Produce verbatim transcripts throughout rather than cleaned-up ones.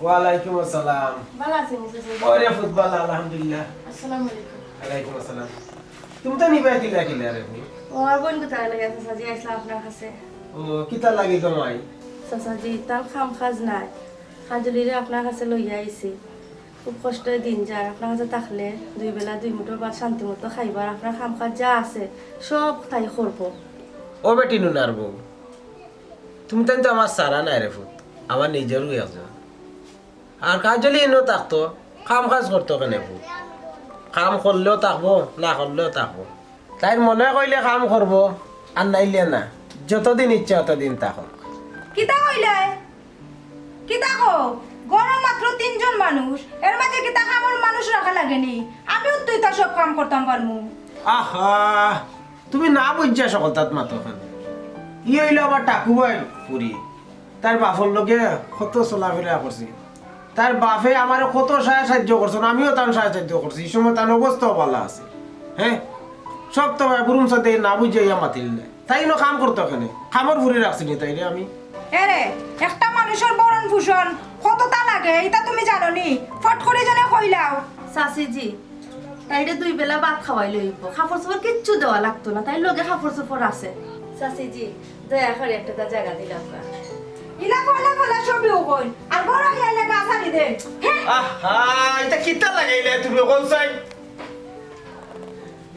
ওয়ালাইকুম আসসালাম। ভালা আছইন নি চাচাজি? ওরে ফুত, ভালা, আলহামদুলিল্লাহ। আসসালামু আলাইকুম। ওয়ালাইকুম আসসালাম। তুমি তো নিবা কিলা কিলা রে তুমি? ও, আমার বইন গুতার লাগি চাচাজি আইছলাম আপনার কাছে। ও, কিতা লাগি তোমায়? চাচাজি, তার কাম কাজ নাই, কাজলিরে আপনার কাছে লইয়া আইছি। খুব কষ্টে দিন যার, আপনার কাছে থাকলে দুই বেলা দুই মুঠো ভাত শান্তি মতো খাইবার, আপনার কাম কাজ যা আছে সব তাই করবো। ও বেটি নুনার বউ, তুমি তাইন তো আমার সারা নায় রে ফুত, আমার নিজরউ একজন। আর কাজলি ইনো থাকতো, কাম কাজ করতো কেনে ফুত? কাম করলেও থাকবো, না করলেও থাকবো। তাইর মনে কইলে কাম করবো, আর নাইলে না। যতদিন ইচ্ছা অতদিন থাকউক। কিতা কইলায়? কিতা কও? ঘরো মাত্র তিনজন মানুষ, এর মাঝে কিতা কামর মানুষ রাখা লাগেনি? আমিউ তো ইতা সব কাম করতাম পারমু। আহা, তুমি না বুঝিয়া সকলতাত মাতো কেনে? ই অইলো আমার টাকু ভাইর ফুরি। তার বাপর লগে কত চলাফেরা করছি। তার বাপে আমারে কত সাহায্য সাহায্য করছইন, আমিও তান সাহায্য সাহায্য করছি। ই সময় তান অবস্থাও ভালা আছে। হ্যাঁ, সব তো ভাই বুরুম সাথে না বুঝিয়া ইয়া মাতিল না। তাই ইনো কাম করতো কেনে? কামর ফুরি রাখছি নি তাইরে আমি? এরে, একটা মানুষর ভরণ পোষণ কততা লাগে, ইতা তুমি জানো নি? ফট করি যেন কইলাও। চাচিজি, তাইরে দুই বেলা ভাত খাওয়াইলে অইবো, কাপড় চোপড় কিচ্ছু দেওয়া লাগতো না, তাইর লগে কাপড় চোপড় আছে। চাচিজি, দয়া করি একটা তা জাগা দিলাউক্কা। ইলা ফলা ফলা সবই অইন, আর বড় খেয়ালে গা ছাড়ি দেন। হ্যাঁ? আহা, ইতা কিতা লাগাইলে তুমি কোন সাইড?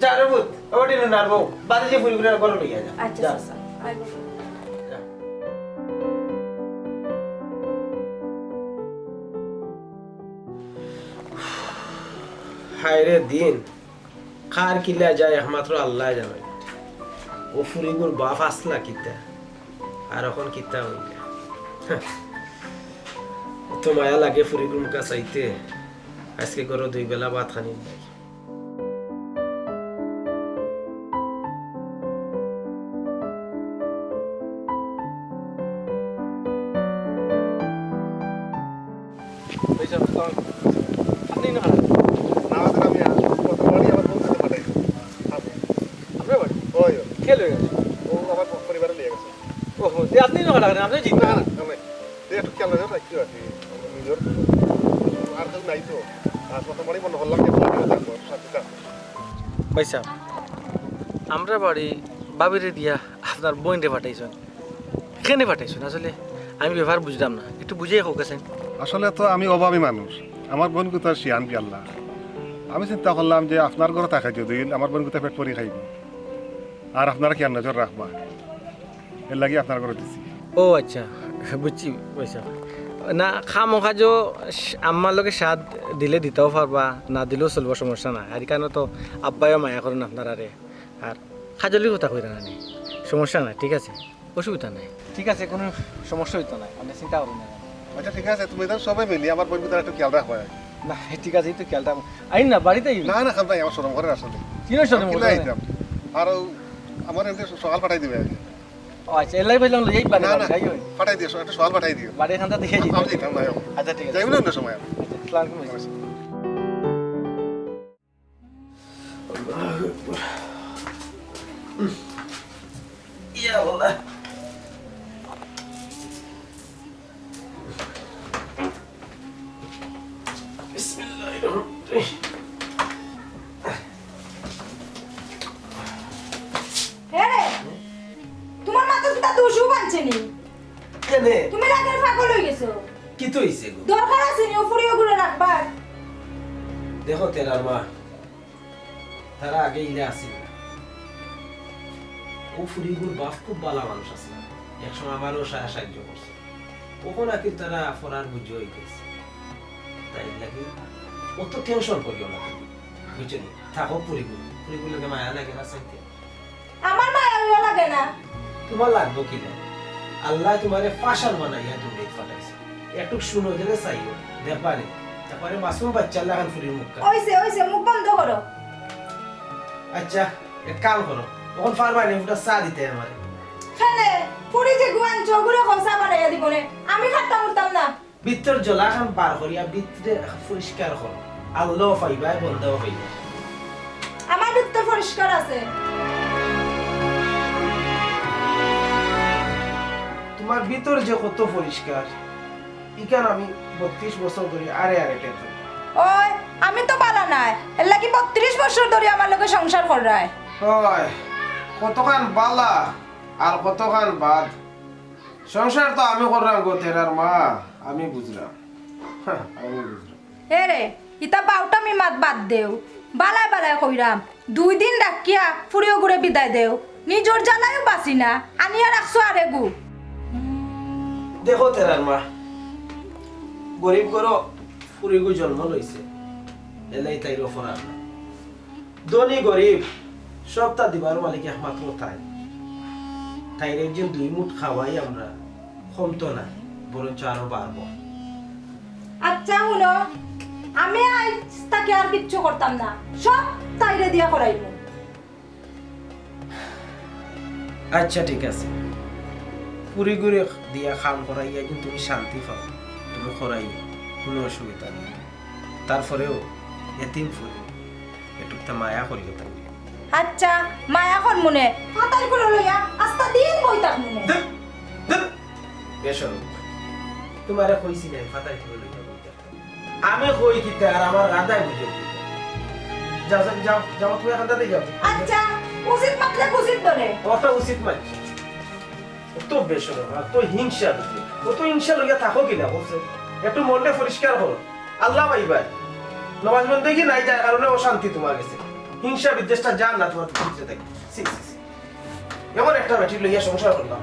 যা রে পুত, ওটি না নারবো, বাদে যে ফুরিগুলো ঘরে লইয়া যা। আচ্ছা, যা। চাচা, আইবো। যা। হায় রে দিন, কার কিলা যায় একমাত্র আল্লায় জানে। ও ফুরিগুর বাপ আছলা কিতা, আর অখন কিতা অইলা। অত মায়া লাগে ফুরিগুর মুখা চাইতে, আইজকে ঘরো দুই বেলা ভাত খানি নাই। ভাইসাব, আসসালামু আলাইকুম। আপনি না? না, স্যার, আমি আর কত বাড়ি আমার বন্ধুকে পাঠাই। আপনার বাড়ি? ওই, ওই। কে লয়ে গেছে? ও আমার পরিবারে নিয়ে গেছে। ওহো, তে আপনি না কাটা করেন, আপনি জিতবেন। না, না, না, না। এই একটু খেয়াল নজর রাখতে হবে। নিজের আর কেউ নাই তো। আর কত বাড়ি মনে করলাম যে ভালো থাকবো, শান্তি থাকবো। ভাইসাব, আমরা বাড়ি ভাবিরে দিয়া আপনার বইনরে পাঠাইছইন। কেনে পাঠাইছইন? আসলে আমি ব্যাপার বুঝলাম না, একটু বুঝাইয়া কউক্কা চাইন। আসলে তো আমি অভাবী মানুষ, আমার বইন কুতার শিয়ান কি আল্লাহ। আমি চিন্তা করলাম যে আপনার ঘরো থাকে যদি আমার বইন কুতা পেট ভরি খাইবো, আর আপনারা খেয়াল নজর রাখবা, এর লাগি আপনার ঘরো দিছি। ও আচ্ছা, বুঝছি ভাইসাব। না, খামোখা যে আম্মার লগে সাথ দিলে দিতাও পারবা, না দিলেও চলবো, সমস্যা নাই। আর ইখানো তো আব্বায়ও মায়া করইন আপনারারে, আর কাজলির কথা কইরা না নি, সমস্যা নাই, ঠিক আছে। অসুবিধা নাই। ঠিক আছে, কুনু সমস্যা অইতো নায়, আপনে চিন্তা করইন না। আচ্ছা, ঠিক আছে, তুমি তাইন সবে মিলি আমার বইন কুতার একটু খেয়াল রাখবা। না, ঠিক আছে, এই তো খেয়াল রাখমু। আইন না, বাড়িত আইন। না, না, খান ভাই, আমার শরম করে আসলে। কিনো শরম করে? আইতাম। আর ও আমার এমনি সকাল পাঠাই দিবা। ও আচ্ছা, এলাই পাইলাম, লই আইবা না, না, না, যাই অয়। পাঠাই দিও, একটা সকাল পাঠাই দিও। বাড়ির খান্তা দেখে আমি যাইতাম ভাই। আচ্ছা, ঠিক আছে। যাইবো না অন্য সময়। আচ্ছা, আসসালামু আলাইকুম। আল্লাহু আকবার। ইয়া আল্লাহ। বিসমিল্লাহির রহমানির রহিম। এরে, তুমার মাথাত কিতা দুষ উবানছে নি? কেনে? তুমি রাগের পাগল অই গেছো। কিতা অইছে গো? দরকার আছে নি ও ফুরিগুরে রাখবার? দেখো তেরার মা, তারা আগে ইলা আছিল না। ও ফুরিগুর বাপ খুব ভালা মানুষ আছিল। এক সময় আমারেও সা-, সাহায্য করছে। অখন আকিল তারা ফরার বুঝে অই গেছে। তাই লাগি অত টেনশন করিও না তুমি। বুঝছো নি? থাকো ফুরিগুর। ফুরিগুর লগে মায়া লাগে না চাইতে? আমার মায়া অইয়া লাগে না। তুমার লাগবো কি না? আল্লায় তুমারে পাষাণ বানাইয়া দুনিয়াত পাঠাইছে। একটু সুনজরে চাইও, দেখবা নি? একবারে মাসুম বাচ্চার লাখান ফুরির মুখ। অইছে, অইছে, মুখ বন্ধ করো। আচ্ছা, এক কাম করো, অখন পারবা নি ফুটা চা দিতে আমারে? কেনে? ফুরি যেগু আনছো, ওগুরে কও চা বানাইয়া দিবো নে। আমি পারতাম উঠতাম না। ভিতর জলাখান বার করিয়া ভিতরে পরিষ্কার করো। আল্লাও পাইবায়, বন্দাও পাইবায়। আমার ভিতর পরিষ্কার আছে। তুমার ভিতর যে কত পরিষ্কার, ইখান আমি বত্রিশ বছর ধরি আরে আরে টের পাই। ওই, আমি তো বালা নায়, এর লাগি বত্রিশ বছর ধরি আমার লগে সংসার কররায়। ওই, কতখান বালা আর কতখান বাদ, সংসার তো আমি কররাম গো তেরার মা, আমি বুঝরাম। হ্যাঁ, আমি বুঝরাম। এ রে, ইতা বাউটামি মাত বাদ দেও। বালায় বালায় কইরাম, দুই দিন রাখিয়া ফুড়িওগুরে বিদায় দেও। নিজর জ্বালায়ও বাঁচি না, আনিয়া রাখছো আরেগু। দেখো তেরার মা, গরিব ঘরো ফুড়িগু জন্ম লইছে, এলাই তাইর অপরাধ নাই। ধনী গরিব সবতা দিবার মালিক একমাত্র তাই। তাইর একদিন দুই মুঠ খাওয়াই আমরা কমতো না, বরঞ্চ আরো বাড়বো। আচ্ছা, হুনো, আমি আইজ থাকি আর কিচ্ছু করতাম না, সব তাইরে দিয়া করাইমু। আচ্ছা, ঠিক আছে, ফুড়িগুরে দিয়া কাম করাইয়া কিন্তু তুমি শান্তি পাও, তুমি করাইও, কোনো অসুবিধা নেই। তারপরেও এতিম ফুড়ি, একটুকটা মায়া করিও তাইলে। আচ্ছা, মায়া করমুনে, ফাতাই কুলো লইয়া আস্তা দিন বই থাকমুনে। ধুর, ধুর, বেশরম। তোমারে কইছি না, ফাতাই কুলো লইয়া বই থাকতাম। আমি কই কিতা আর আমার গাধায় বুঝে কিতা? যাও, যাও, যাও, যাও, তুমি এখান থেকে যাও। আচ্ছা, উচিত মাতলে উচিত ধরে। ওটা উচিত মাতছে। অত বেশরম, অত হিংসা বুঝে। অত হিংসা লইয়া থাকো কিনা বলছে? একটু মনটা পরিষ্কার করো। আল্লাহ ভাই ভাই, নমাজ বন্দেগি নাই, যার কারণে অশান্তি তোমার গেছে। হিংসা বিদ্বেষটা যার না তোমার ভিতরে থাকে। ছি, ছি, ছি। এমন একটা বেটি লইয়া সংসার করলাম,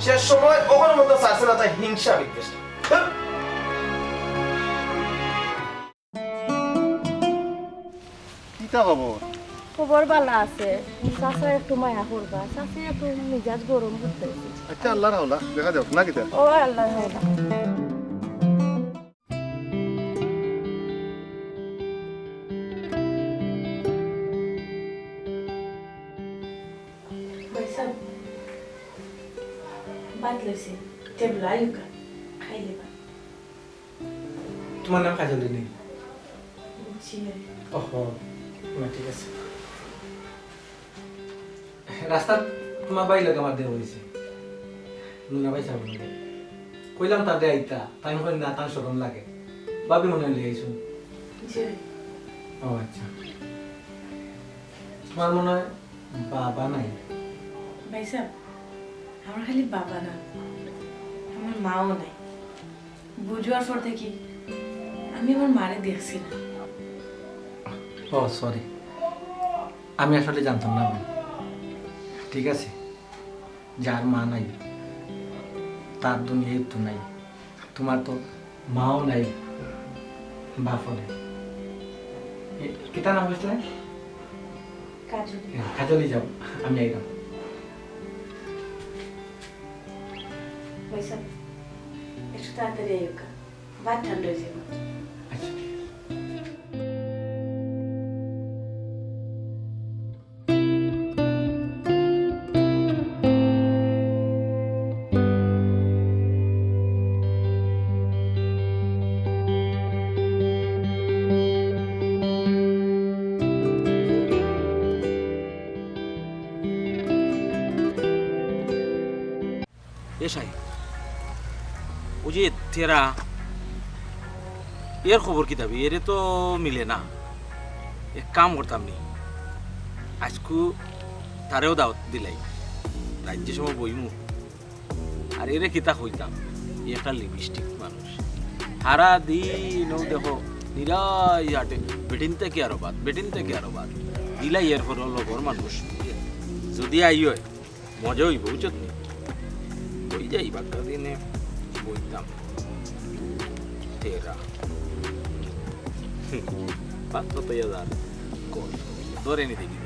শেষ সময় ওখানে মতো চাচ্ছে না, তাই হিংসা বিদ্বেষটা। ধ্যাৎ। কিতা খবর? খবর বালা আছে। চাচা একটু মায়া করবা। চাচা একটু মিজাজ গরম করতে। আচ্ছা, আল্লাহর হাওলা, দেখা যাক না কিতা। ও আল্লাহর হাওলা। ভাইসাব, ভাত লইছি, টেবুলো আইউক্কা, খাইলিবা। তোমার নাম কাজলি নি? জি। ওহো, না, ঠিক আছে। রাস্তাত তোমার ভাইর লগে আমার দেখা অইছে। নুনা ভাইসাব লগে। কইলাম তারে আইতা, তাইন কইন না, তান শরম লাগে। ভাবি মনে অয় লই আইছইন। জি। ও আচ্ছা। তোমার মনে অয় বাবা নাই? ভাইসাব, আমার খালি বাবা না, আমার মাও নাই। বুঝবার পর থাকি আমি আমার মারে দেখছি না। ও, সরি, আমি আসলে জানতাম না, বোন। ঠিক আছে, যার মা নাই, তার দুনিয়ায় তো নাই। তোমার তো মাও নাই, বাপও নাই। এ, কিতা নাম কইছিলে? কাজলি। হ্যাঁ, কাজলি যাও, আমি আইলাম। ভাইসাব, একটু তাড়াতাড়ি আইউক্কা, ভাত ঠান্ডা অই যাইবো। আচ্ছা, ঠিক আছে। এ সাই, ওই যে তেরা, এর খবর কিতা বে? এরে তো মিলে না। এক কাম করতাম নি, আইজকু তারেও দাওয়াত দিলাই, রাইত যে সময় বইমু, আর এরে কিতা কইতাম, ই একটা লিপস্টিক মানুষ, হারা দিন অউ দেখো নিরাই আটে, বেটিন থাকি আরো বাদ, বেটিন থাকি আরো বাদ, দিলাই এর পরও লগর মানুষ, যদি আই অয়, মজা অইবো, বুঝছত নি? অই যাই, বাক্কা দিনে বইতাম। তেরা। পাঁচ কত হাজার। কই? ধরে নি দেখি।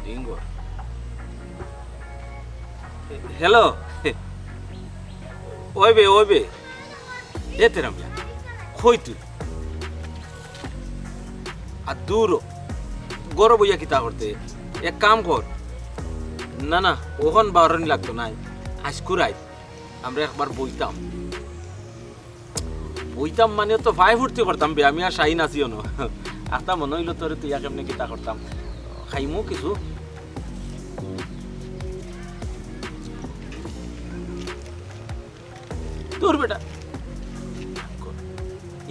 রিঙ্গো। হ্যালো। ওই বে, ওই বে। এ তেরা মিয়া, কই তুই? আর দূর, ঘরো বইয়া কিতা করতে? এক কাম কর, না, না, অখন বারনি লাগতো নায়, আইজকু রাইত আমরা একবার বইতাম। বইতাম মানে তো ফাই ফুর্তি করতাম বে, আমি আর শাহিন আছি অনো। আখতা মনো অইলো তোরে, তুই আর কেমনে কিতা করতাম, খাইমু কিছু। তোর বেটা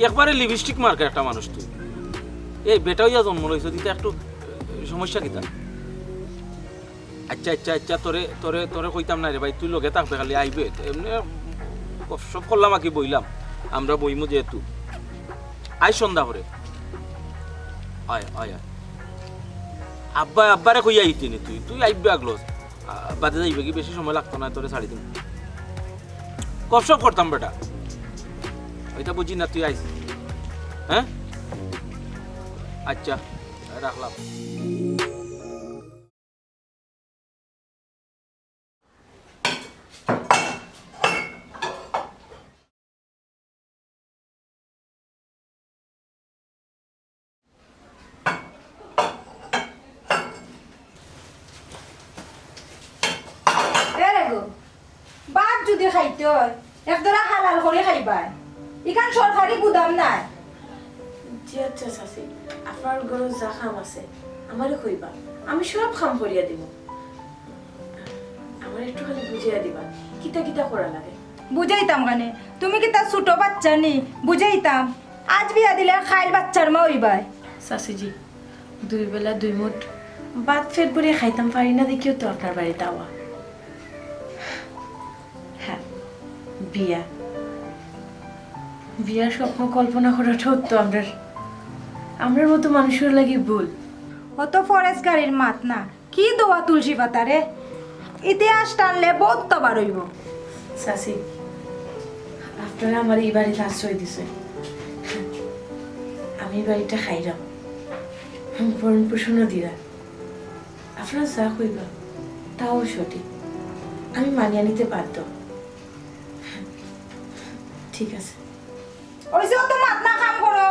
একবারে লিপস্টিক মার্কা একটা মানুষ তুই। এই বেটা অইয়া জন্ম লইছস, দিতে একটু সমস্যা কিতা? আচ্ছা, আচ্ছা, আচ্ছা, তোরে, তোরে, তোরে কইতাম না রে ভাই, তুই লগে থাকবে খালি, আইবে। এমনে সব করলাম আর কি, বইলাম, আমরা বইমু যেহেতু। আই সন্ধ্যা করে। আয়, আয়, আয়। আব্বা, আব্বারে কইয়া আইতি নি তুই, তুই আইবে আগলস। আ, বাদে যাইবে কি, বেশি সময় লাগতো না, তোরে ছাড়ি দিমু। গপসপ করতাম বেটা, ওইটা বুঝি না, তুই আইস। হ্যাঁ, আচ্ছা, রাখলাম। এরে গো, ভাত যদি খাইতে হয়, একদরা হালাল করি খাইবায়। ইখান সরকারি গুদাম নায়। জি আচ্ছা চাচি, আপনার ঘরো যা কাম আছে, আমারে কইবা, আমি সব কাম করিয়া দিমু। আমারে একটু খালি বুঝাইয়া দিবা, কিতা কিতা করা লাগে। বুঝাইতাম কেনে? তুমি কিতা ছোট বাচ্চা নি? বুঝাইতাম। আজ বিয়া দিলে কাইল বাচ্চার মা অইবায়। চাচিজি, দুই বেলা দুই মুঠ ভাত পেট ভরিয়া খাইতাম পারি না দেখিও তো আপনার বাড়িত আওয়া। হ্যাঁ, বিয়া, বিয়ার স্বপ্ন কল্পনা করাটাও তো আমরার, আমরার মতো মানুষর লাগি ভুল। অত ফরেস্ট গাড়ির মাত না, কি দোয়া তুলসী পাতা রে? ইতিহাস টানলে বউত তো বার অইবো। চাচি, আপনারা আমারে ই বাড়িত আশ্রয় দিছইন, আমি ই বাড়িটা খাইরাম, ভরণ পোষণও দিরা। আপনারা যা কইবা, তাও সঠিক। আমি মানিয়া নিতে বাধ্য। ঠিক আছে। অইছে, অত মাত না, কাম করো।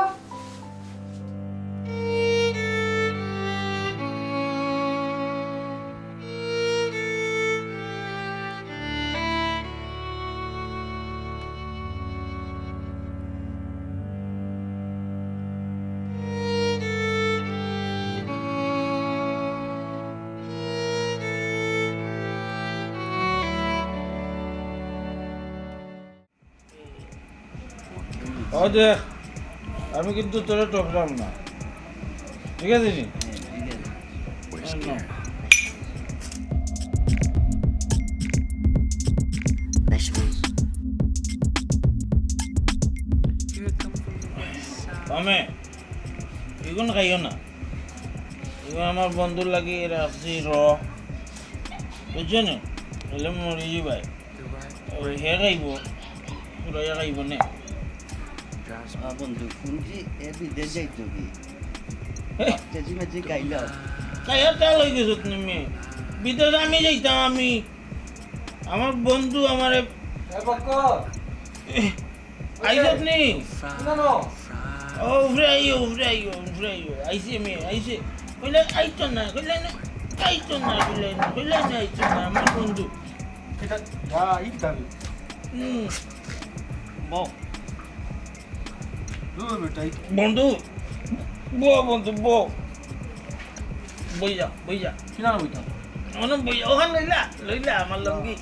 ও দেখ, আমি কিন্তু তোরে টপরাম না, ঠিক আছে নি? অমে, ইগুন খাইও না। ইগুন আমার বন্ধুর লাগি রাখছি র। বুঝছো নি? এলে মরি যাবায়। ওই হে খাইবো, পুরাইয়া খাইবো নে। আ, বন্ধু, শুনছি এ বিদেশ যাইতো কি? হে। চেঁচি মেচি খাইলাও। খাইয়া তেল হয়ে গেছো তুমি। বিদেশ আমি যাইতাম আমি। আমার বন্ধু আমারে এ বক্কর। আইজত নি? না, না। ও, উফরে আইও, উফরে আইও, উফরে আইও। আইছে মে, আইছে। কইলে আইতো না, কইলে না, আইতো না, কইলে না, কইলে না, আইতো না, আমার বন্ধু। এটা, যা, ই কিতাবে। হুম। বউ। দূর বেটা, ই বন্ধু, বউ বন্ধু, বউ। বইয়া, বইয়া। কিনা বইতা? মানে বইয়া, ওখান লইলা, লইলা আমার লুঙ্গি।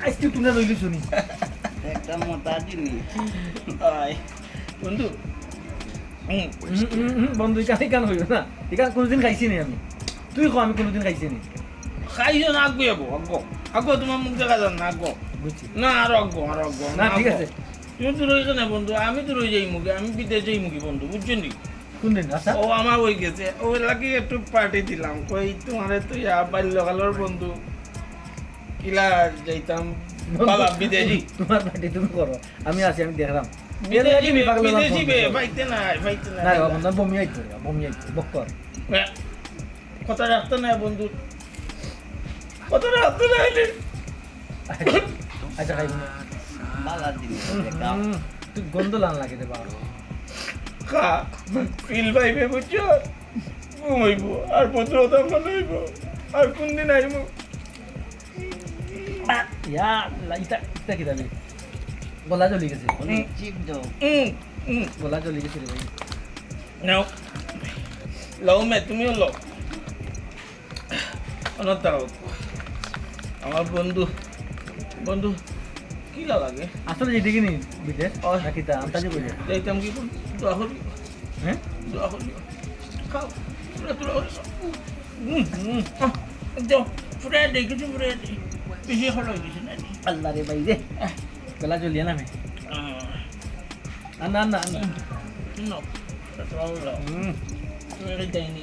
আজকে তুই না রইলি শুনি। একটা মোটা জিনিস। আয়, বন্ধু। হুম। হুম, হুম, হুম, বন্ধু, ইখান, ইখান হইল না। ইখান কোনোদিন খাইছি নি আমি। তুই কো, আমি কোনোদিন খাইছি নি। খাইছো না, আগুয়ে বো, আগো। আগো, তোমার মুখ দেখা যান না, আগো। বুঝছি। না, আরো আগো, আরো আগো, না, না, ঠিক আগো। আছে। তুমি তো রইছো না, বন্ধু, আমি তো রই যাই মুখে, আমি বিদেশ যাই মুখে, বন্ধু, বুঝছো নি? কোন দিন? আচ্ছা। ও আমার ওই গেছে, ওই লাগি একটু পার্টি দিলাম। কই, তোমারে তো ইয়া বাল্যকালর বন্ধু। কিলা যাইতাম, বন্ধু, বালা বিদেশি। তোমার পার্টি তুমি করো, আমি আছি, আমি দেখলাম। বিদেশি এর লাগি বে, পাগল হলাম বিদেশি ফোন বে, করো। পাইতে নাই, পাইতে নাই। না রে বাবা, না, বমি আইতো রে, বমি আইতো, বক্কর। এ, কথা রাখতে নাই বন্ধু, কথা রাখতে নাই রে। আচ্ছা, খাইব না। বালা জিনিস, দেখলাম। হুম, তুই গন্ধ লান লাগে রে বাবা। খা, ফিল পাইবে বুঝছো? ঘুমাইবো, আর পত্র মনে হইব, আর কোন দিন আইব? ইয়া, লা-, ইতা, ইতা কিতা রে? গলা জ্বলি গেছে। অনেক চিপ দাও। উম, উম। গলা জ্বলি গেছে রে ভাই। নাও। লও মে, তুমিও লও। অনর দাঁড়াও। আমার বন্ধু, বন্ধু, কিলা লাগে? আসলে যে দেখি নি বিদেশ, ও। না কিতা, আন্তাজি করি। যাইতাম কি কোন দোয়া করি? হ্যাঁ? দোয়া করি। খাও। তোরা, তোরা করি। হুম, হুম। আহ, যাও, পুরা দে, কিছু পুরা দে। বেশি হলো কিছু না। আল্লাহ রে ভাই রে। গলা জ্বলিয়া না মে। আহ। আন, আন, আন। হুম। তুমি এটা দেয়নি।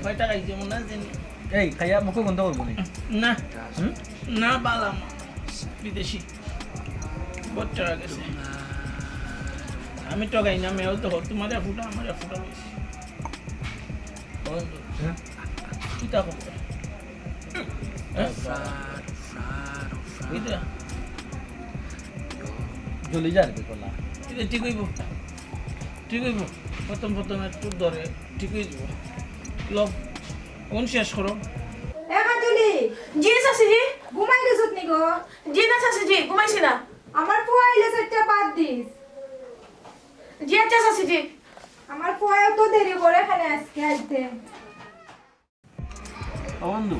কয়টা খাইছে মনে আছে নি? এই, খাইয়া মুখো গন্ধ করবো নি? না। হুম? না, বালা মা। বিদেশি। বছর আগে। আমি তো খাই না, মেয়েও তো হোক, তোমার ফুটা, আমার ফুটা বেশি। বন্ধু, হ্যাঁ? কিতা করবে? হ্যাঁ? বুঝলে? জ্বলি যার কি কলা? এটা ঠিক হইব। ঠিক হইব। প্রথম প্রথম একটু ধরে ঠিক হয়ে যাব। লব, কোন শেষ করো? এ কাজলি। জি, চাচিজি। ঘুমাই গেছত নি গো? জি না, চাচিজি, ঘুমাইছি না। আমার ফুয়া আইলে চাইরটা ভাত দিস। জি, আচ্ছা, চাচিজি। আমার ফুয়াও তো দেরি করে এখানে আজকে আইতে। ও বন্ধু।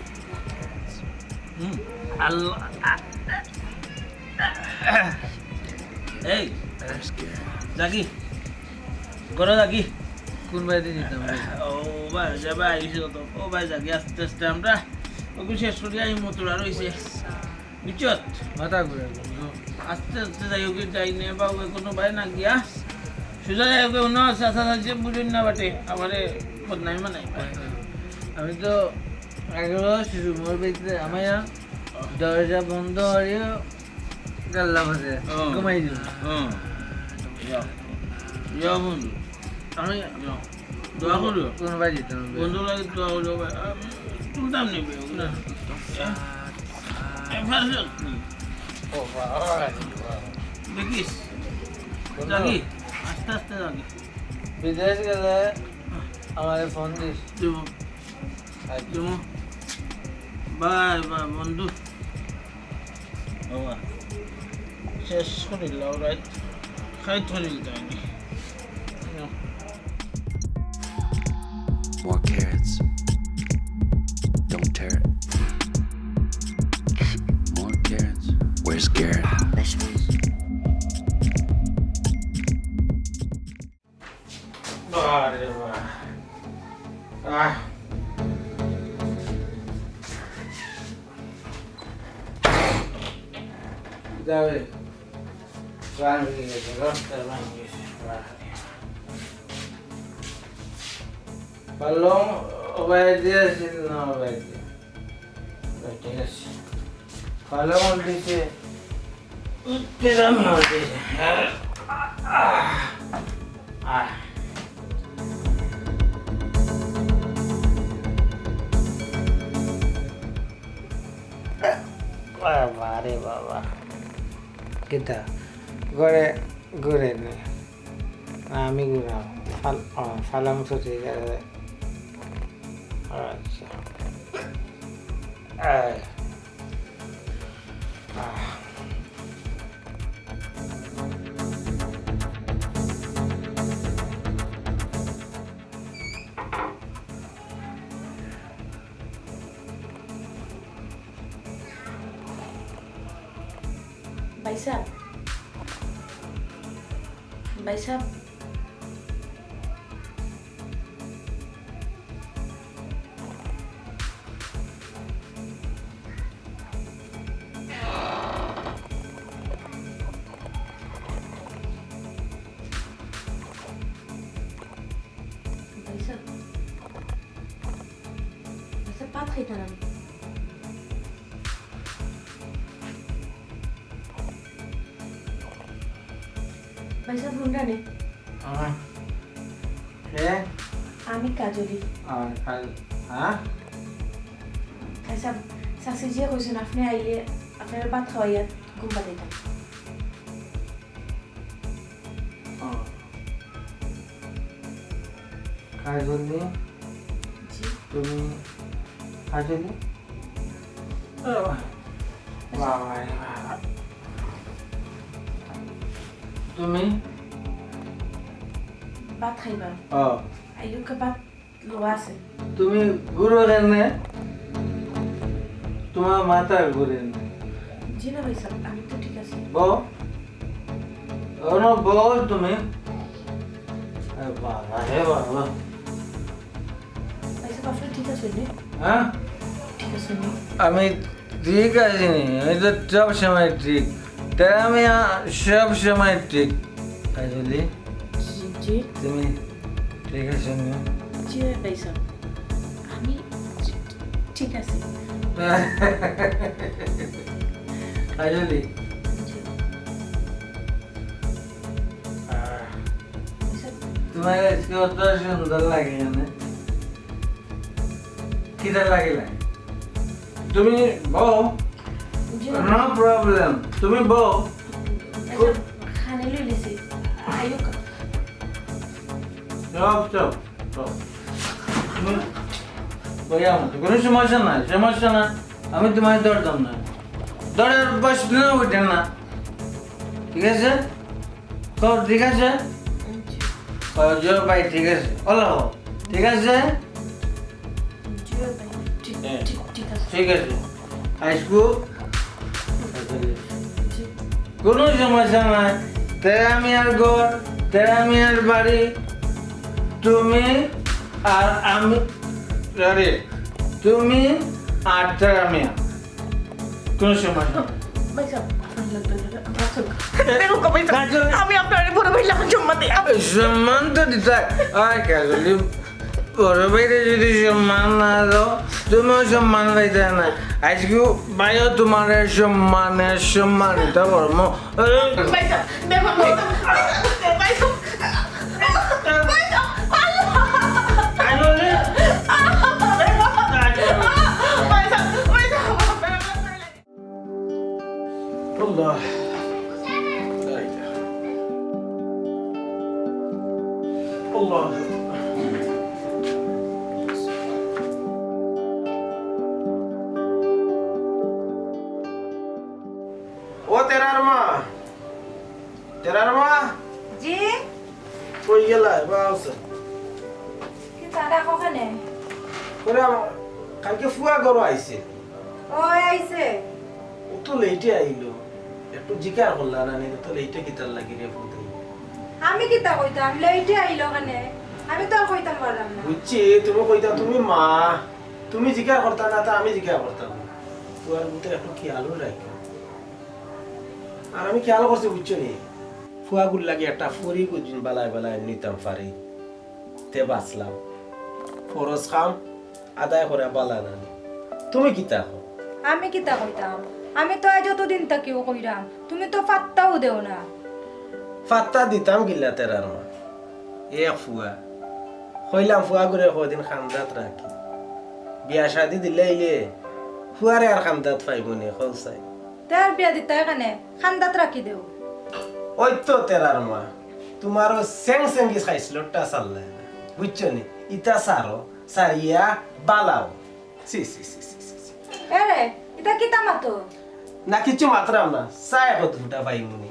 হুম। আল্লাহ। এই, যাগি। ঘরো যাগি। কোন বাড়িতে যেতাম রে? ও ভাই, যাবা, আইসো তো। ও ভাই, যাগি, আস্তে আস্তে আমরা ওকে শেষ করি, আমি মতুরা রইছে। বুঝছত? মাথা ঘুরে বন্ধু। আস্তে আস্তে যাই হোক, যাই নে বা ওই কোনো ভাই না গিয়া। সুজা যাই হোক, অন্য চাচা চাচি বুঝুন না বাটে, আমারে বদনামি বানাই। আমি তো আগে শিশু মোর ভিতরে আমার দরজা বন্ধ হইয়া গেলাম আছে, হুম। ঘুমাই দিল। হুম। যাও। যাও বন্ধু। আমি যাও। দোয়া করিও। কোন ভাই দিতে হবে? বন্ধু লাগে দোয়া করিও ভাই। আমি তুলতাম নি ভাই, ওগুলো। হ্যাঁ? এ, ভালো। ও বাবা। দেখিস। বন্ধু। যাবি? আস্তে আস্তে যাবি। বিদেশ গেলে আমারে ফোন দিস। দেবো। আচ্ছা। দেবো। বাই, বাই, বন্ধু। বাবা, শেষ করিল, রাইত খাইত করিল তাইনি। More carrots. Don't tear it. More carrots. Where's Garrett? বাহ রে বাহ। আহ। যাবে। প্রাণ হয়ে গেছে, রক্ত প্রাণ হয়ে গেছে। বাহ রে। পালং ওবায় দিয়েছিল না ওবায় দিয়ে? ঠিক আছে। পালং দিছে। উত্তরাম মাঝে। আহ, আহ। বাবা রে বাবা। কিতা? ঘরে, ঘরে নি। না, আমি ঘুরাম। ফাল-, ও, ফালাং তো ঠিক আছে। আচ্ছা। আহ। আহ। ভাইসাব, ভাইসাব। ভাইসাব, ভাইসাব, ভাত খাইতা না? ভাইসাব, হুনরা নি? আহ, কে? আমি কাজলি। আহ, কাজ-, হ্যাঁ? ভাইসাব, চাচিজিয়ে কইছইন, আপনে আইলে আপনারে ভাত খাওয়াইয়া ঘুম পাড়াইতাম। ও। কাজলি? জি। তুমি কাজলি? ও বাবা। বাবা রে বাবা। তুমি? ভাত খাইবা? ও। আইয়ুকে ভাত লওয়া আছে। তুমি ঘুরো কেনে? তোমার মাথা ঘুরে না। জি না ভাইসাব, আমি তো ঠিক আছি। বও। অনো বও তুমি। এ বাবা, হে বাবা। আচ্ছা, আপনি ঠিক আছেন নি? হ্যাঁ? ঠিক আছেন নি? আমি ঠিক আছি নি, আমি তো সব সময় ঠিক। তেরা মিয়া সব সময় ঠিক। কাজলি, জি, জি। তুমি ঠিক আছো নি? জি, ভাই সাহেব। আমি ঠিক আছি। কাজলি। জি। আহ, তোমার আজকে অত সুন্দর লাগে কেনে? কিতা লাগিলা? তুমি বও। জি। No problem। তুমি বও। আচ্ছা, খানি লই লিছি। আয়ুক। চুপ, চুপ, চুপ। তুমি বইয়া মতো। কোনো সমস্যা নাই, সমস্যা নাই। আমি তোমায় ধরতাম না। ধরার প্রশ্ন উঠে না। ঠিক আছে? তো ঠিক আছে? জি। ও, জি ভাই, ঠিক আছে। হলো, ঠিক আছে? জি ভাই, ঠিক, হ্যাঁ। ঠিক, ঠিক আছে। ঠিক আছে। আইসকু? জি। কোনো সমস্যা নাই। তেরা মিয়ার ঘর, তেরা মিয়ার বাড়ি, তুমি আর আমি, আরে, তুমি আর তেরা মিয়া। কোনো সমস্যা নাই। ভাই সাহেব, দেখুন, ভাই সাহেব, কাজল। আমি আপনার বড় ভাই লাখান সম্মান দিই। সম্মান তো দিতে হয়। আয়, কাজলি, বড় ভাইরে যদি সম্মান না দাও, তুমিও সম্মান পাইতে না। আজকে ভাইও তোমার সম্মানে সম্মানিত করমু। ভাই সাহেব, দেখুন, ভাই সাহেব, ভাই সাহেব, ভাই সাহেব, আল্লাহ। কাজলি। ভাই সাহেব, ভাই সাহেব। আল্লাহ। লা ইলাহা। আল্লাহ। ও তেরার মা, তেরার মা। জি? কই গেলা? এবার আওছে। কিতা ডাকো কেনে? ওরে আমার, কালকে ফুয়া ঘরো আইছে। ও, আইছে। ও তো লেটে আইলো। একটু জিকার করলা না নি, তো লেটে কিতার লাগি রে ফুতে? আমি কিতা কইতাম, লেটে আইলো কেনে? আমি তো আর কইতাম পারলাম না। বুঝছি, তুমি কইতা তুমি মা, তুমি জিকার করতা না, তা আমি জিকার করতাম। ফুয়ার মতো একটু খেয়ালও রাখো। আর আমি খেয়াল করছি, বুঝছো নি? ফুয়াগুর লাগি একটা ফরি গুজিন বালায় বালায় নিতাম পারি। তে বাঁচলাম। ফরজ কাম আদায় করা বালা না নি। তুমি কিতা কও? আমি কিতা কইতাম? আমি তো আজ যতদিন থাকিও কইরাম, তুমি তো ফাত্তাও দেও না। ফাত্তা দিতাম কিলা তেরার মা? এ ফুয়া। কইলাম ফুয়াগুরে কয়দিন খান্দাত রাখি। বিয়া শাদি দিলাইলে ফুয়ারে আর খান্দাত পাইবো নি, কও চাই। তে আর বিয়া দিতায় কেনে? খান্দাত রাখি দেও। ওই তো তেরার মা, তুমারও সেং সেঙ্গি খাইছলটা চাল্লায় না, বুঝছো নি? ইতা সারো, সারিয়া বালাও। ছি, ছি, ছি। এরে, ইতা কিতা মাতো? না, কিচ্ছু মাতরাম না। চা একত ফুটা পাইমুনি।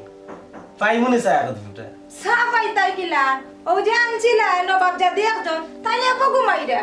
পাইমুনি চা একত ফুটা। চা পাইতায় কিলা? অউ যে আনছিলা, নবাব জাদি একজন, তাইন একো ঘুমাইরা।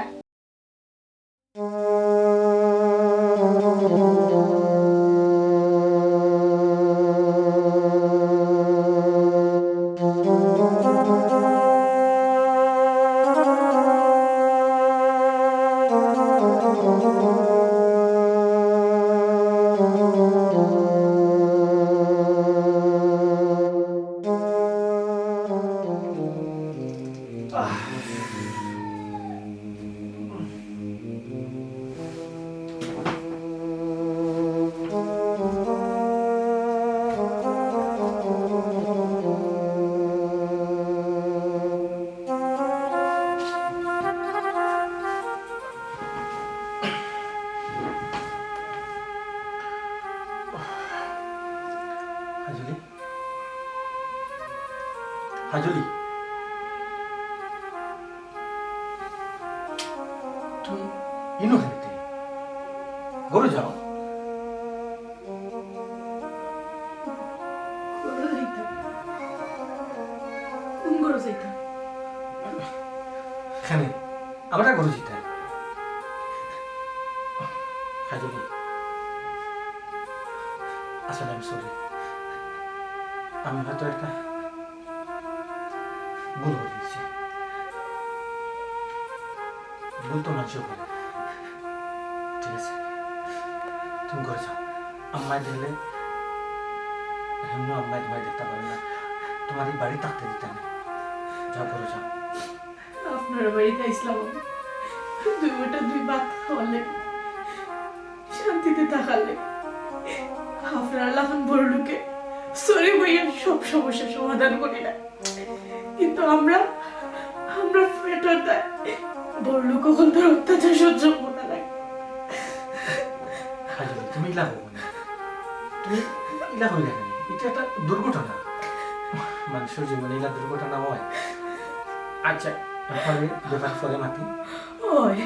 কাজলি? কাজলি? তুই ইনো কেনে? ঘরো যাও। ঘরো যাইতাম? কোন ঘরো যাইতাম? কেনে? আমরা ঘরো যাইতাম। কাজলি, আসলে আমি sorry। আমি হয়তো একটা ভুল করি দিছি। ভুল তো মানষেও করে। ঠিক আছে, তুমি ঘরো যাও। আম্মায় দেখলে, এমনি আম্মায় তোমায় দেখতা পারে না, তোমার এই বাড়ি থাকতে দিতা না। যাও, ঘরো যাও। আপনার বাড়িত আইছলাম আমি দুই মুঠা দুই ভাত খাওয়ার লাগি, শান্তিতে থাকার লাগি। আপনার লাখান বড় লোকে চড়ি বইয়া সব সমস্যা সমাধান করি না, কিন্তু আমরা, আমরা পেটর দায়ে বড় লোক অকলর অত্যাচার সহ্য করা লাগে। আরে, তুমি ইলা করো না। তুমি ইলা কইলা কেনে? ইটা একটা দুর্ঘটনা। মানষর জীবনে ইলা দুর্ঘটনা অয়। আচ্ছা, ব্যাপারে, ব্যাপার পরে মাতি। অয়,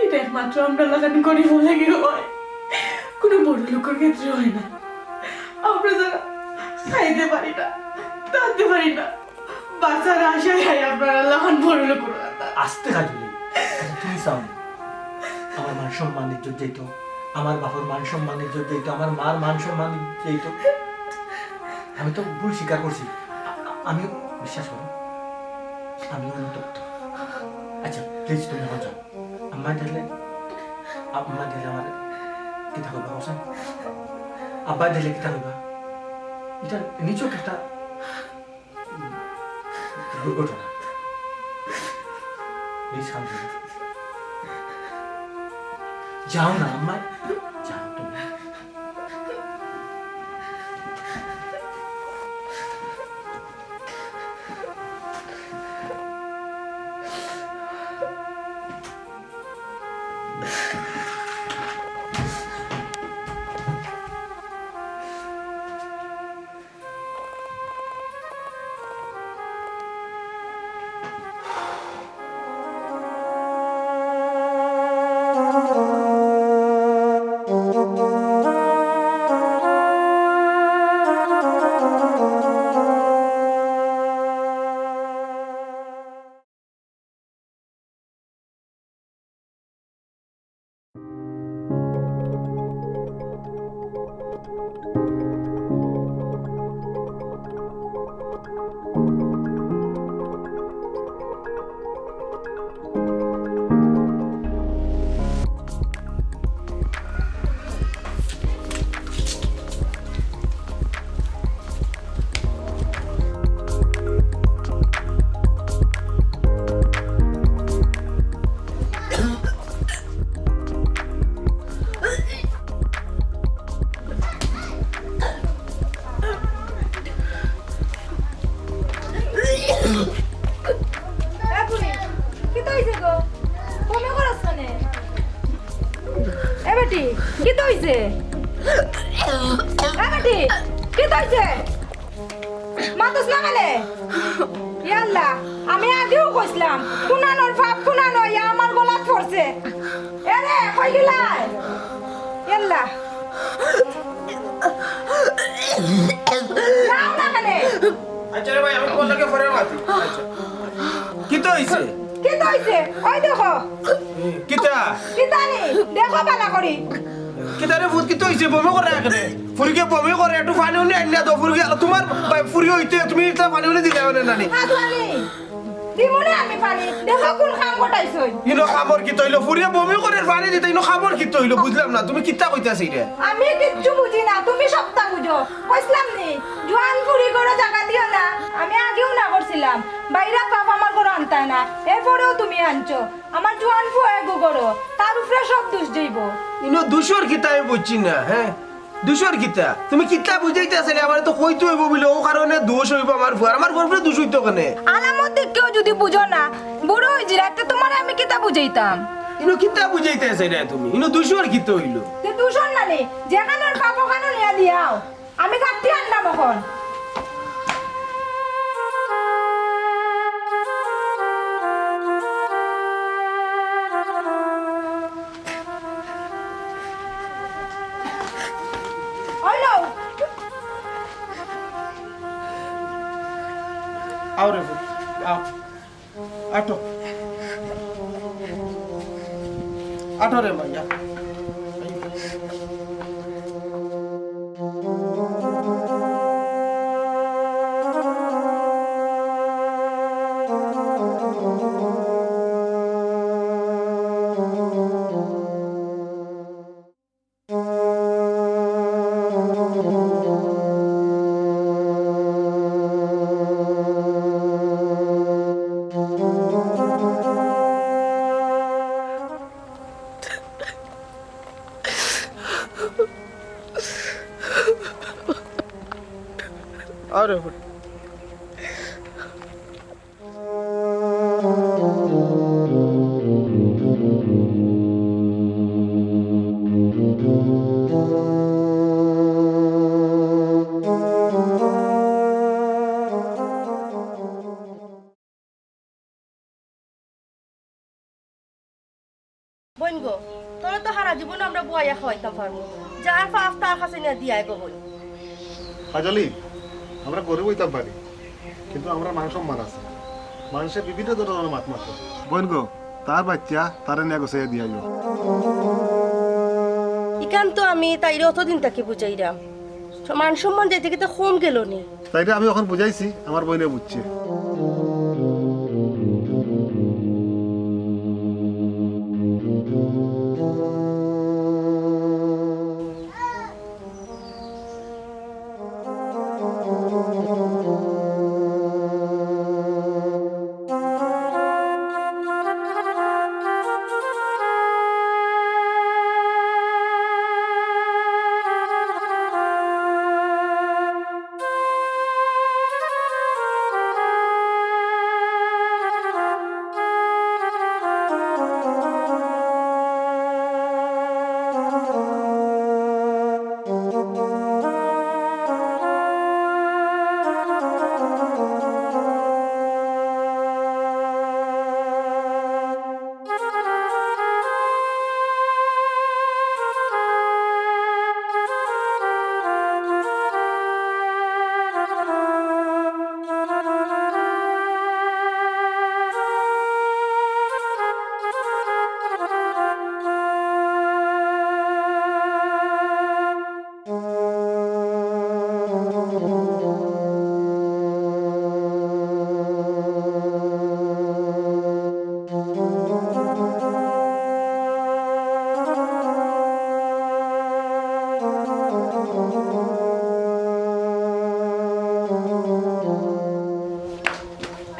ইটা একমাত্র আমরা লাখান গরিবর লাগি অয়, কুনু বড় লোকর ক্ষেত্রে অয় না। আমরা যারা খাইতে পারি না, টানতে পারি না, বাঁচার আশায় আপনারা লাখান বড় লোক অইরা। আস্তে কাজলি, আচ্ছা, তুমি চাও না আমার মান সম্মান ইজ্জত যাইতো, আমার বাপর মান সম্মান ইজ্জত যাইতো, আমার মার মান সম্মান ইজ্জত যাইতো? আমি তো ভুল স্বীকার করছি। আ-, আ-, আমি, বিশ্বাস করো, আমি অনুতপ্ত। আচ্ছা, প্লিজ, তুমি এখন যাও। আম্মায় দেখলে, আম্মায় দেখলে আমার কিতা কইবা, হোসেন? আব্বায় দেখলে কিতা কইবা? ইটা নিছক একটা দুর্ঘটনা। প্লিজ, কান্দো না। যাও না, আম্মা। যাও তুমি। এ বুড়ি, কিতা অইছে গো? বমি করছ কেনে? এ বেটি, কিতা অইছে? এ বেটি, কিতা অইছে? মাতস না কেনে? ইয়া আল্লাহ, আমি আগেও কইছলাম, কুনানোর ফাপ কুনানো, ইয়া আমার গলাত পড়ছে। এরে, কই গেলায়? ইয়া আল্লাহ। যাও না কেনে? আচ্ছা রে ভাই, আমি তোমার লগে পরে মাতি। আচ্ছা। কিতা অইছে? কিতা অইছে? ওই দেখো। কিতা? কিতা নি? দেখো ভালা করি। কিতা রে পুত, কিতা অইছে? বমি করে কেনে? ফুরিয়ে বমি করে, একটু পানি উনি আনিয়া দেও। ফুরিয়ে, তোমার ভাই ফুরি অইতে তুমি ইতা পানি উনি দিলায় অনে নানি? হাত পানি। দিমুনে আমি পানি। দেখো কুন কাম ঘটাইছইন। ইনো কামর কিতা অইলো? ফুরিয়ে বমি করে পানি দিতে ইনো কামর কিতা অইলো? বুঝলাম না, তুমি কিতা কইতাছ ইটা? আমি কিচ্ছু বুঝি না, তুমি সবতা বুঝো। কইছলাম নি, জোয়ান ফুরি ঘরো জাগা দিও না। আমি আগেও না করছিলাম, বাইরা ফাপ আমার ঘরো আনতায় না, এরপরেও তুমি আনছো। আমার জোয়ান ফুয়া এগু ঘরো, তার উপরে সব দুষ যাইবো। ইনো দুষর কিতা আমি বুঝছি না, হ্যাঁ? দুষর কিতা? তুমি কিতা বুঝাইতাছ রে? আমারে তো কইতে অইবো বুলে, অউ কারণে দুষ অইবো আমার ফুয়ার। আমার ফুয়ার উপরে দুষ অইতো কেনে? আলামত দেখিও যুদি বুঝো না, বুড়া অইজিরায়, তে তুমারে আমি কিতা বুঝাইতাম? ইনো কিতা বুঝাইতাছ রে তুমি? ইনো দুষর কিতা অইলো? তে দুষর না নি, যেখানর ফাপ অখানো নিয়া দিয়াও। আমি কাটতে আনলাম অখন। ওই লও। আও রে পুত, আও। আটো। আটো রে মাইয়া। রহুল। বইন গো, তোরে তো হারা জীবন আমরা বুয়াইয়া খাওয়াইতাম পারমু। যার পাপ তার কাছে নিয়া দিয়াই গো বইন। কাজলি, আমরা গরিব অইতাম পারি, কিন্তু আমরার মান সম্মান আছে। মানষে বিভিন্ন ধরনর মাত মাতে। বইন গো, তার বাইচ্চা তারে নিয়া গুছাইয়া দিয়াইও। ইখান তো আমি তাইরে অতদিন থাকি বুঝাইরাম। মান সম্মান যাইতে কিতা কম গেল নি? তাইরে আমি অখন বুঝাইছি, আমার বইনে বুঝছে।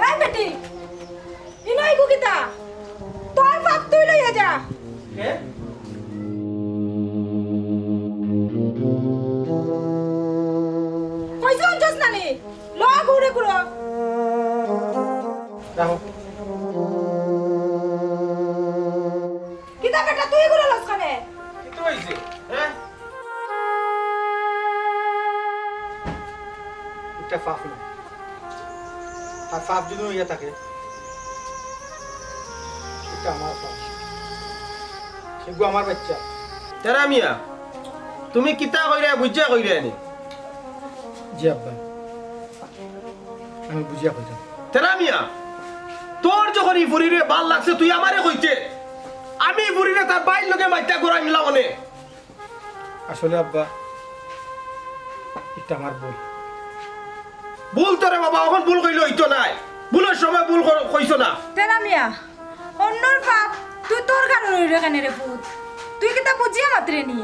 এই বেটি, ইনো আইগু কিতা? তোর পাপ তুই লইয়া যা। কে? কইছি হুনছস না নি? ল ঘুরে ঘুরো। রাখো। কিতা বেটা তুই ঘুরে লস কানে? কিতা অইছে? হ্যাঁ? ইটা পাপ না। আর পাপ যদি অইয়া থাকে, ইটা আমার পাপ। হিগু আমার বাইচ্চা। তেরা মিয়া, তুমি কিতা কইরায়, বুঝিয়া কইরায় নি? জি আব্বা, আমি বুঝিয়া কইরাম। তেরা মিয়া, তোর যখন ই ফুরিরে বাল লাগছে, তুই আমারে কইতে, আমি ই ফুরিরে তার বাইর লগে মাইতা ঘুরাই নিলাম অনে। আসলে আব্বা, ইটা আমার ভুল। ভুল তো রে বাবা, অখন ভুল কইলে অইতো নায়। ভুলর সময় ভুল কর-, কইছো না। তেরা মিয়া, অন্যর পাপ তুই তোর ঘাড়ো লইরে কেনে রে পুত? তুই কিতা বুঝিয়া মাতরে নি?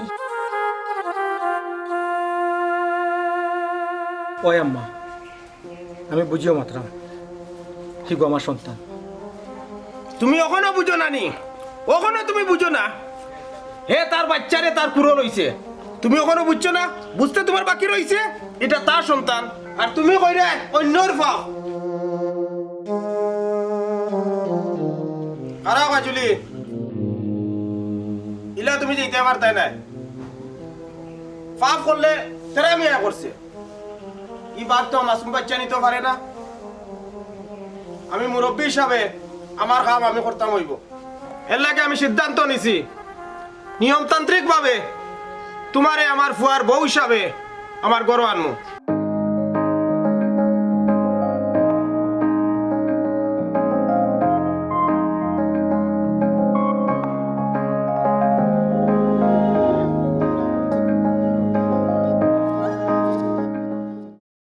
ওই আম্মা, আমি বুঝিয়া মাতরাম, হিগু আমার সন্তান। তুমি অখনো বুঝো না নি? অখনো তুমি বুঝো না? হে তার বাইচ্চারে তার কুড়ো লইছে। তুমি অখনো বুঝছো না? বুঝতে তুমার বাকি রইছে? ইটা তার সন্তান। আর তুমি কইরায় অন্যর পাপ। খাড়াও কাজলি। ইলা তুমি যাইতায় পারতায় নায়। পাপ করলে তেরা মিয়ায় করছে। ই বাদ তো মাসুম বাইচ্চা নিতো পারে না। আমি মুরব্বি হিসাবে আমার কাম আমি করতাম অইবো। এরলাগি আমি সিদ্ধান্ত নিছি, নিয়মতান্ত্রিক ভাবে তুমারে আমার ফুয়ার বউ হিসাবে আমার ঘরো আনমু।